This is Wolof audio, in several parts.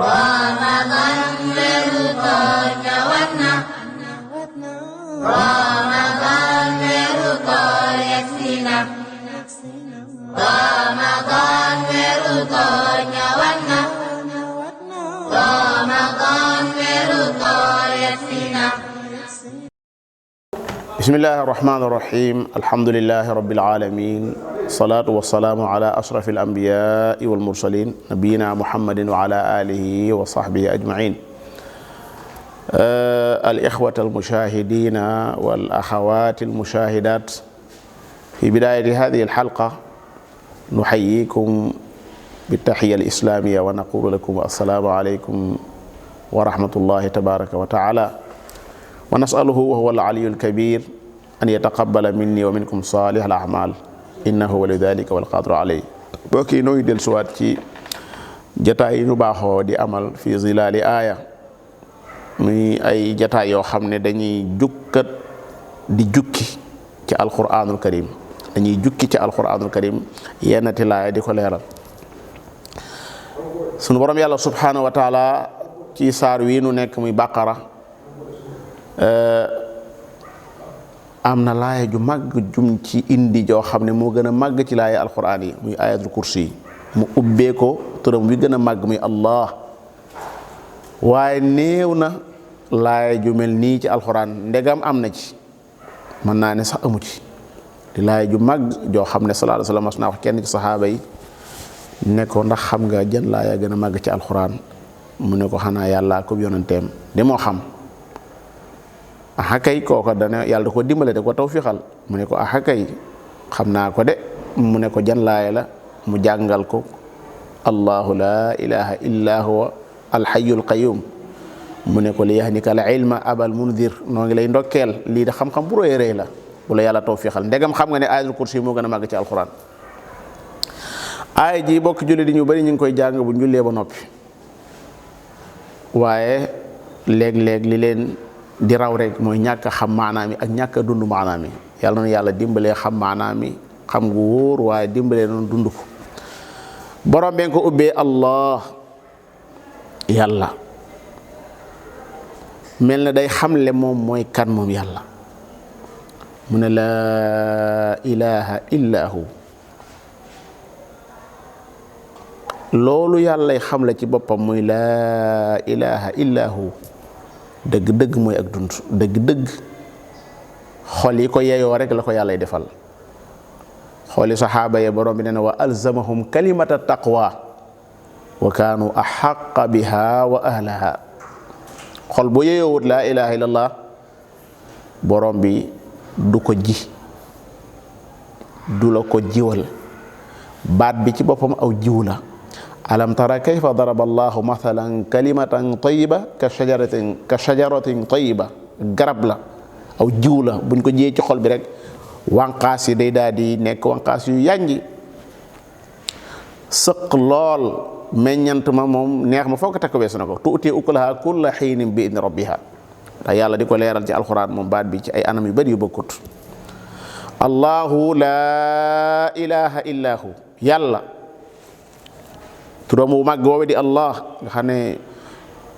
Ramadan weeru koor ñëwaat na Ramadan weeru koor yegsi na Ramadan weeru koor ñëwaat na Ramadan weeru koor yegsi na Bismillahir Rahmanir Rahim. Alhamdulillahi Rabbil Alamin. Salatu wassalamu ala ashrafil anbiya'i wal mursalin nabiyyina Muhammadin wa ala alihi wa sahbihi ajma'in. Al-ikhwata al-mushahidina wal akhawati al-mushahidat. Fi bidayati hadhihi al-halqa nuhayyikum bit-tahiyya al-islamiyya wa naqulu lakum assalamu alaykum wa rahmatullahi tabaraka wa ta'ala. Wa nas'aluhu wa huwa al-'aliyyul kabir an yataqabbala minni wa minkum salih al-a'mal innahu wali dhalika wal qadiru alayhi. Bokk yi nooy dellusiwaat ci jataay yi ñu baaxoo di amal fi zilaali aaya muy ay jataay yoo xam ne dañuy jukkat di jukki ci alquranul karim dañuy jukki ci alquranul karim yennati laaya di ko leeral. Sunu borom yàlla subhanahu wa taala ci saar wi nu nekk muy baqara am na laaya ju màgg jum ci indi joo xam ne moo gën a màgg ci laaya alquran yi muy ayatul kursi yi mu ubbee ko turam wi gën a màgg muy allah. waaye néew na laaya ju mel nii ci alquran ndegam am na ci mën naa ne sax amu ci di laaya ju màgg joo xam ne sallallahu alayhi wa sallam mas naa wax kenn ci saxaaba yi ne ko ndax xam nga jën laaya gën a màgg ci alquran mu ne ko xanaa yàlla ko yonenteem di moo xam. aha kay kooka dana yàlla da ko dimbale da ko tawfiixal mu ne ko aha kay xam naa ko de mu ne ko jan laaya la mu jàngal ko allahu la ilaha illa huwa alhayyul qayyum mu ne ko li yahnika al ilma abal mundir noo ngi lay ndokkeel lii da xam-xam bu rëy rëy la bu la yàlla tawfiixal ndegam xam nga ne ayatul kursi moo gën a màgg ci alquran. aaya ji bokk julli di ñu bari ñu ngi koy jàng bu jullee ba noppi waaye léeg-léeg li leen di raw rek mooy ñàkk xam maanaam yi ak ñàkk a dund maanaam yi yàlla noonu yàlla dimbalee xam maanaam yi xam gu wóor waaye dimbalee noonu dund ko. borom bi nga ko ubbee allah yàlla mel na day xamle moom mooy kan moom yàlla mu ne laa ilaha illa hu loolu yàllay xamle ci boppam muy laa ilaha illa hu dëgg-dëgg mooy ak dund dëgg-dëgg xol yi ko yeyoo rek la ko yàllay defal. xooli saxaaba ye borom bi nee na wa alzamahum kalimata taqwa wa kaanu axaqa biha wa ahlaha. xol bu yeyoowut laa ilaha illallah borom bi du ko ji du la ko jiwal baat bi ci boppam aw jiw la. alam tara kayfa daraba allahu mathalan kalimatan tayyiba ka shajaratin tayyiba garab la aw jiw la buñ ko jiyee ci xol bi rek wànqaas yi day daal di nekk wànqaas yu yànji sëq lool meññant ma moom neex ma foog ko takk weesu na ko tuuti ukulaha kulla xiinin bi idni rabbiha ndax yàlla di ko leeral ci alxuraan moom baat bi ci ay anam yu bari yu bokkut. allahu laa ilaha illa hu yàlla turam bu màgg woowe di allah nga xam ne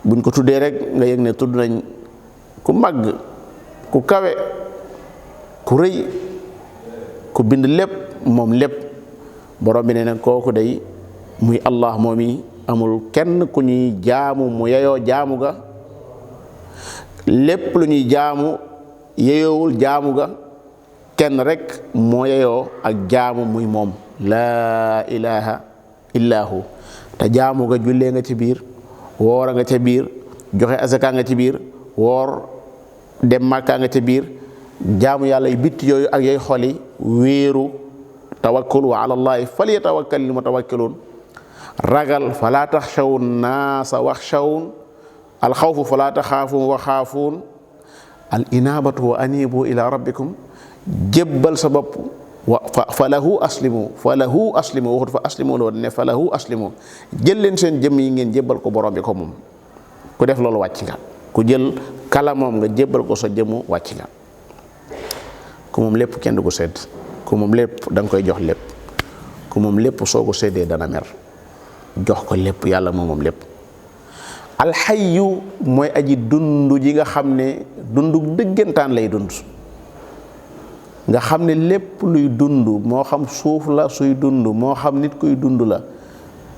buñ ko tuddee rek nga yëg ne tudd nañ ku màgg ku kawe ku rëy ku bind lépp moom lépp. borom bi ne nag kooku day muy allah moom yi amul kenn ku ñuy jaamu mu yeyoo jaamu ga lépp lu ñuy jaamu yeyoowul jaamu ga kenn rek moo yeyoo ak jaamu muy moom laa ilaha illa hu. te jaamu nga jullee nga ci biir woora nga ca biir joxe asaka nga ci biir woor dem màkka nga ca biir jaamu yàlla yu bitti yooyu ak yooyu xoli wéeru tawakkul wa ala allahi falyatawakkalil mutawakkiluun ragal fala taxshawun naasa waxshawun alxawfu fala taxaafuun wa xaafuun al inaabatu wa anibu ila rabbikum jébbal sa bopp fa lahu aslimu waxut fa aslimu loolu ne fa lahu aslimu jël leen seen jëmm yi ngeen jébbal ko borom bi ko moom. ku def loolu wàcc nga ku jël kala moom nga jébbal ko sa jëmmu wàcc nga. ku moom lépp kenn du ko sedd ku moom lépp da nga koy jox lépp ku moom lépp soo ko seddee dana mer jox ko lépp yàlla moom lépp. alxayyu mooy aji dund ji nga xam ne dundu dëggantaan lay dund nga xam ne lépp luy dund moo xam suuf la suy dund moo xam nit kuy dund la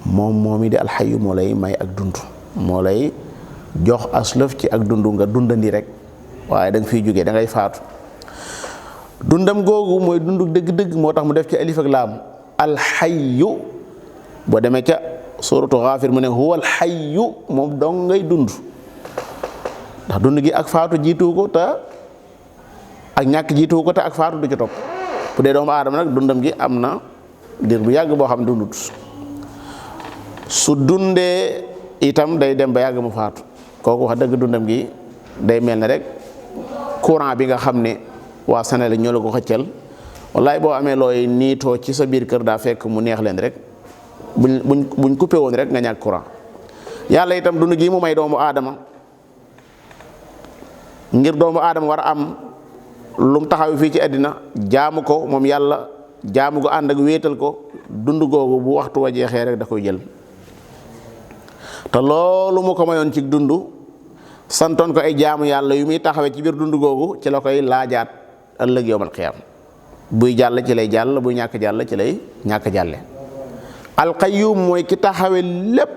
moom yi di alxayyu moo lay may ak dund moo lay jox aslëf ci ak dund nga dundandi rek waaye da nga fiy jógee da ngay faatu dundam googu mooy dundu dëgg-dëgg moo tax mu def ci alif ak laam alxayyu boo demee ca suratu Gaafir mu ne huwa alxayyu moom dong ngay dund ndax dund gi ak faatu jiitu ko te ak ñàkk jiitu ko te ak faatu du ci topp bu dee doomu aadama nag dundam gi am na diir bu yàgg boo xam ne dundut su dundee itam day dem ba yàgg mu faatu kooku wax dëgg dundam gi day mel ne rek courant bi nga xam ne waa Senelec ñoo la ko xëccal wallaay boo amee looy niitoo ci sa biir kër daa fekk mu neex leen rek buñ coupé woon rek nga ñàkk courant yàlla itam dund gi mu may doomu aadama ngir doomu aadama war a am lu mu taxaw fii ci àddina jaamu ko moom yàlla jaamu ko ànd ak wéetal ko dund googu bu waxtu wa jeexee rek da koy jël te loolu mu ko mayoon ci dund santoon ko ay jaamu yàlla yu muy taxawee ci biir dund googu ci la koy laajaat ëllëg yowmal qiyaam buy jàll ci lay jàll buy ñàkk jàll ci lay ñàkk jàlle alqayyum mooy ki taxawe lépp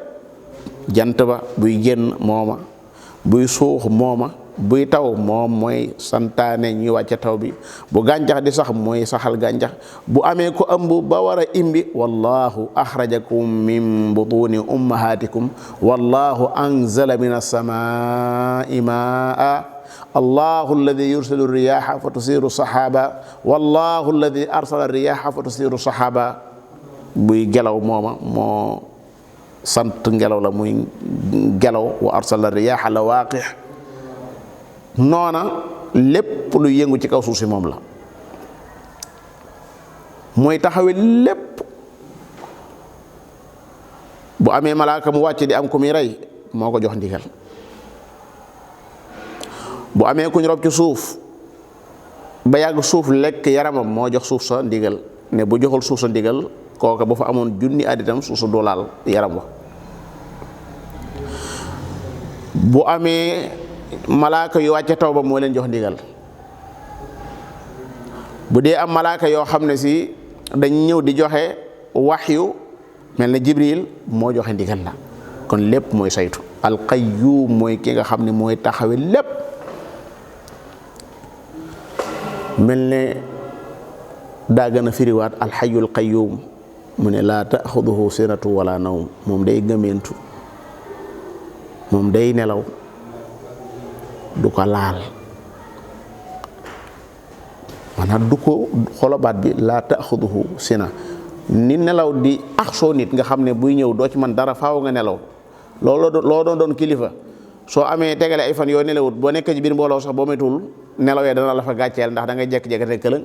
jant ba buy génn mooma buy suux mooma buy taw moom mooy santaane ñuy wàcce taw bi bu gàncax di sax mooy saxal gàncax bu amee ko ëmb ba war a imbi wallahu axrajakum min butuni ummahatikum wallahu anzala min as-samaa'i maa allahu alladi yursilu riyaha fa tusiru sahaba wallahu alladi arsala riyaha fa tusiru sahaba buy gelaw mooma moo sant ngelaw la muy gelaw wa arsala riyaha la waaqix noona lépp lu yëngu ci kaw suuf si moom la mooy taxawe lépp bu amee malaaka mu wàcc di am ku muy rey moo ko jox ndigal bu amee kuñ rob ci suuf ba yàgg suuf lekk yaramam moo jox suuf sa ndigal ne bu joxul suuf sa ndigal kooka ba fa amoon junni àdditam suuf sa doolaal yaram wa bu amee malaaka yu wàcce taw ba moo leen jox ndigal bu dee am malaaka yoo xam ne si dañ ñëw di joxe waxyu mel na Jibril moo joxe ndigal la kon lépp mooy saytu alqayyum mooy ki nga xam ne mooy taxawe lépp mel ne daa gën a firiwaat alxayyul qayyum mu ne laa taaxuduhu sinatu wala nawm moom day gëmeentu moom day nelaw du ko laal maanaam du ko xolobaat bi laa taaxuduhu sina ni nelaw di axsoo nit nga xam ne buy ñëw doo ci man dara faaw nga nelaw loo doon kilifa soo amee tegale ay fan yoo nelawut boo nekkee ci biir mbooloo sax boo metul nelawee dana la fa gàcceel ndax da ngay jekk-jekk rek këlëng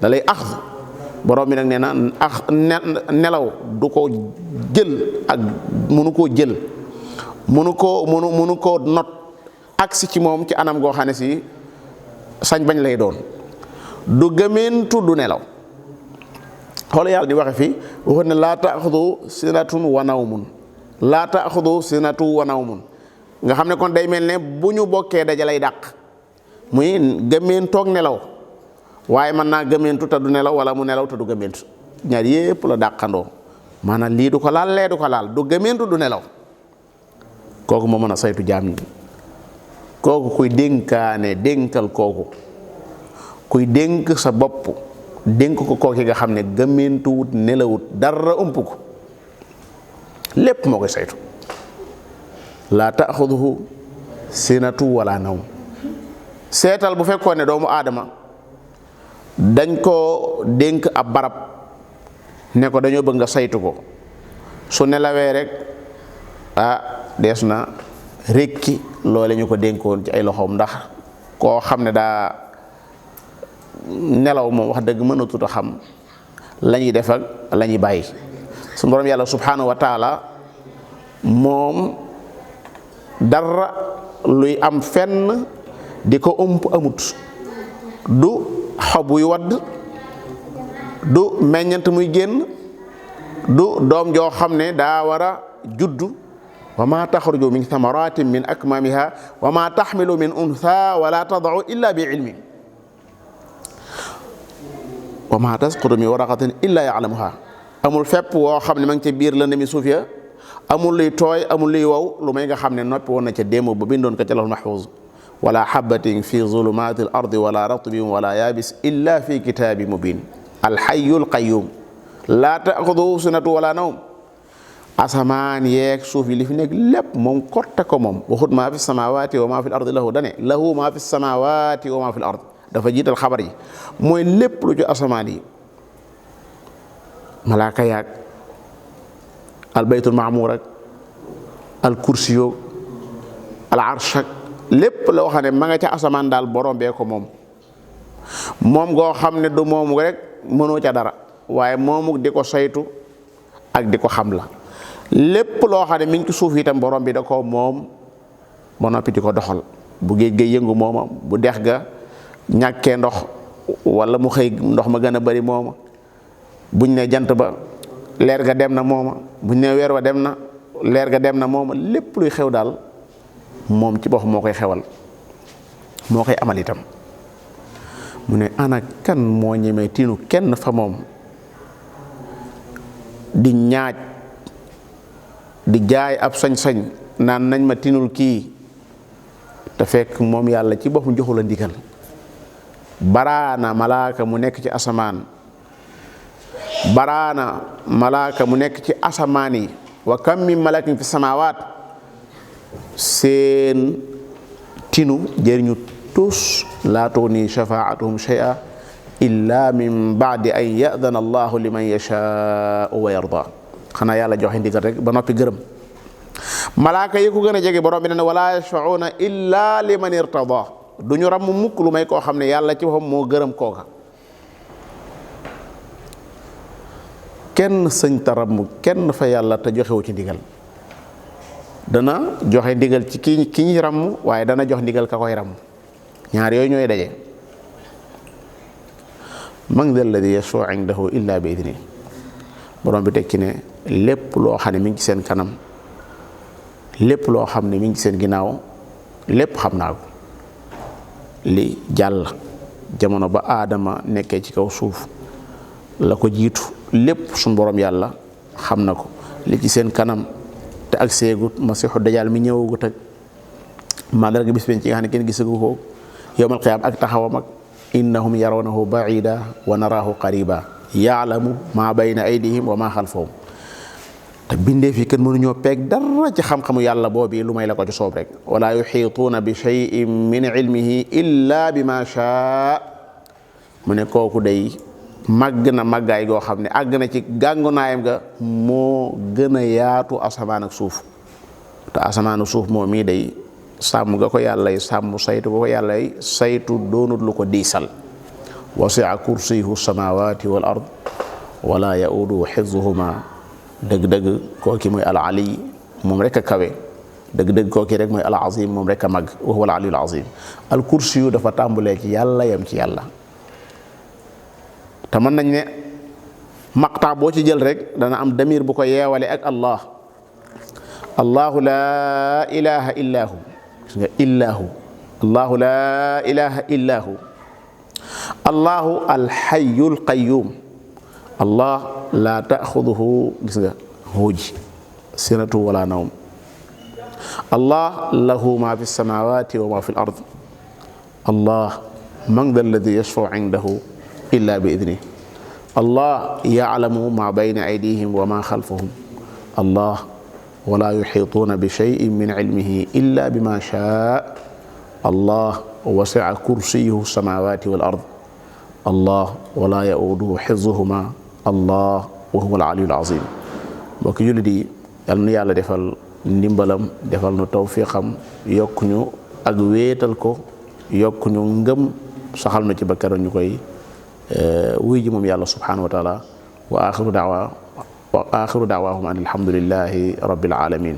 da lay ax borom bi nag nee na nelaw du ko jël ak mënu koo jël mënu koo not agsi ci moom ci anam goo xam ne si sañ bañ lay doon du gëmeentu du nelaw xool yàlla di waxe fii waxoon ne laa taaxudu sinatun wa nawmun laa taaxudu sinatu wa nawmun nga xam ne kon day mel ne bu ñu bokkee daja lay dàq muy gëmeentoog nelaw waaye mën naa gëmeentu te du nelaw wala mu nelaw te du gëmeentu ñaar yépp la dàqandoo maanaam lii du ko laal lee du ko laal du gëmeentu du nelaw kooku moo mën a saytu jaam ñi kooku kuy dénkaane dénkal kooku kuy dénk sa bopp dénk ko kooki nga xam ne gëmeentuwut nelawut dara ump ko lépp moo koy saytu laa taaxuduhu sinatu wala nawm seetal bu fekkoon ne doomu aadama dañ koo dénk ab barab ne ko dañoo bëgg nga saytu ko su nelawee rek dees na rekki loole ñu ko dénkoon ci ay loxoom ndax koo xam ne daa nelaw moom wax dëgg mënatut a xam la ñuy def ak la ñuy bàyyi su borom yàlla subhanahu wa taala moom dara luy am fenn di ko ëmp amut du xob yu wadd du meññant muy génn du doom joo xam ne daa war a juddu wa ma taxruju min thamaratin min akmamiha wa ma taxmilu min untha wala tadau illa bi ilmi wa ma tasqutu min waraqatin illa yalamuha. amul fépp woo xam ne ma ngi ca biir lënd mi suuf ya, amul luy tooy amul luy wow lu may nga xam ne noppi woon na ca démb ba bindoon ko ca lawhul mahfuz. wala habatin fi zulumati al ardi wala ratbin wala yabis illa fi kitabin mubin. alxayyul qayyum laa taaxuduhu sinatu wala nawm. asamaan yeeg suuf yi li fi nekk lépp moom korte ko moom. waxut maa fi samawati wa maa fi l ardi lahu dane lahu maa fi samawati wa maa fi l ard. dafa jiital xabar yi mooy lépp lu ci asamaan yi, malaaka yaag al baytul maamuur ak al kursiyo al arsh ak lépp loo xam ne ma nga ca asamaan daal borom bee ko moom. moom goo xam ne du moomu rek mënoo ca dara, waaye moomu di ko saytu ak di ko xam la. lépp loo xam ne mi ngi ci suuf itam borom bi da ko moom ba noppi di ko doxal. bu géej ga yëngu mooma, bu dex ga ñàkkee ndox wala mu xëy ndox ma gën a bari mooma, buñ ne jant ba leer ga dem na mooma, buñ ne weer wa dem na leer ga dem na mooma. lépp luy xew daal moom ci bopp moo koy xewal, moo koy amal itam. mu ne ana kan moo ñemee tiinu kenn fa moom di ñaaj di jaay ab sañ-sañ naan nañ ma tinul kii te fekk moom yàlla ci boppam joxu la ndigal. baraana malaaka mu nekk ci asamaan, baraana malaaka mu nekk ci asamaan yi. wa kam min malakin fi samawaat, seen tinu jëriñu tus laa tughni shafaatuhum shay'a illa min ba'di an ya'dana allahu liman yashaa'u wa yarda. xanaa yàlla joxe ndigal rek ba noppi gërëm. malaaka yi ku gën a jege borom bi ne wala yashfa'una illa liman irtada. du ñu ram mukk lu may koo xam ne yàlla ci boppam moo gërëm kooka. kenn sëñ ta ram kenn fa yàlla te joxewu ci ndigal. dana joxe ndigal ci ki ñi ram, waaye dana jox ndigal ka koy ram. ñaar yooyu ñooy daje. man dal ladhi yashfa'u indahu illa bi idni. borom bi tekki ne lépp loo xam ne mi ngi ci seen kanam, lépp loo xam ne mi ngi ci seen ginnaaw, lépp xam naa ko. li jàll jamono ba aadama nekkee ci kaw suuf la ko jiitu lépp suñu borom yàlla xam na ko. li ci seen kanam te ak seegut masiixu dajaal mi ñëwagut ak mandarga bis ci nga xam ne kenn gisagu ko yawmal qiyaam ak taxawam ak innahum yarawnahu baida wa naraahu qariba yaalamu maa bayna aydihim wa maa xalfahum. te bindee fi kenn mënuñoo peeg dara ci xam-xamu yàlla boobu lu may la ko ci soob rek. wala yuxiituuna bi shay'in min ilmihi illa bi ma shaa. mu ne kooku day màgg na màggaay goo xam ne àgg na ci gàngunaayam ga moo gën a yaatu asamaan ak suuf. te asamaan ak suuf moom mii day sàmm ga ko yàllay sàmm, saytu ga ko yàllay saytu doonut lu ko diisal. wasi'a kursiyuhu samawati wal ard wala yauduhu xifzuhuma. dëgg-dëgg kooki mooy al ali moom rek a kawe. dëgg-dëgg kooki rek mooy al azim moom rek a mag. wa huwa al aliyul azim. al kursiyu dafa tàmbulee ci yàlla yam ci yàlla. te mën nañ ne maqta boo ci jël rek dana am damir bu ko yeewale ak allah. allahu laa ilaha illa hu. gis nga illahu. allahu laa ilaha illa hu. allahu alxayyul qayyum. allah laa taaxuduhu, gis nga huuji sinatu wala nawm. allah lahu ma fi samawati wa ma fi l ard. allah man dha alladi yashfau indahu illa bi idnih. allah yaclamu ma bayna aydihim wa ma xalfahum. allah wala yuxiituuna bi cheyin min cilmihi illa bima shaa. allah wasica kursiyuhu samawati wal ard. allah wala yauduhu xifzuhuma. allah wa huwa al aliyul azim. mbokk jullit yi yal na yàlla defal ndimbalam, defal nu tawfiqam, yokk ñu ak wéetal ko, yokk ñu ngëm, saxal na ci ba keroog ñu koy wuy ji moom yàlla subhanahu wa taala. wa axiru daawahum an alhamdulillahi rabbil alamin.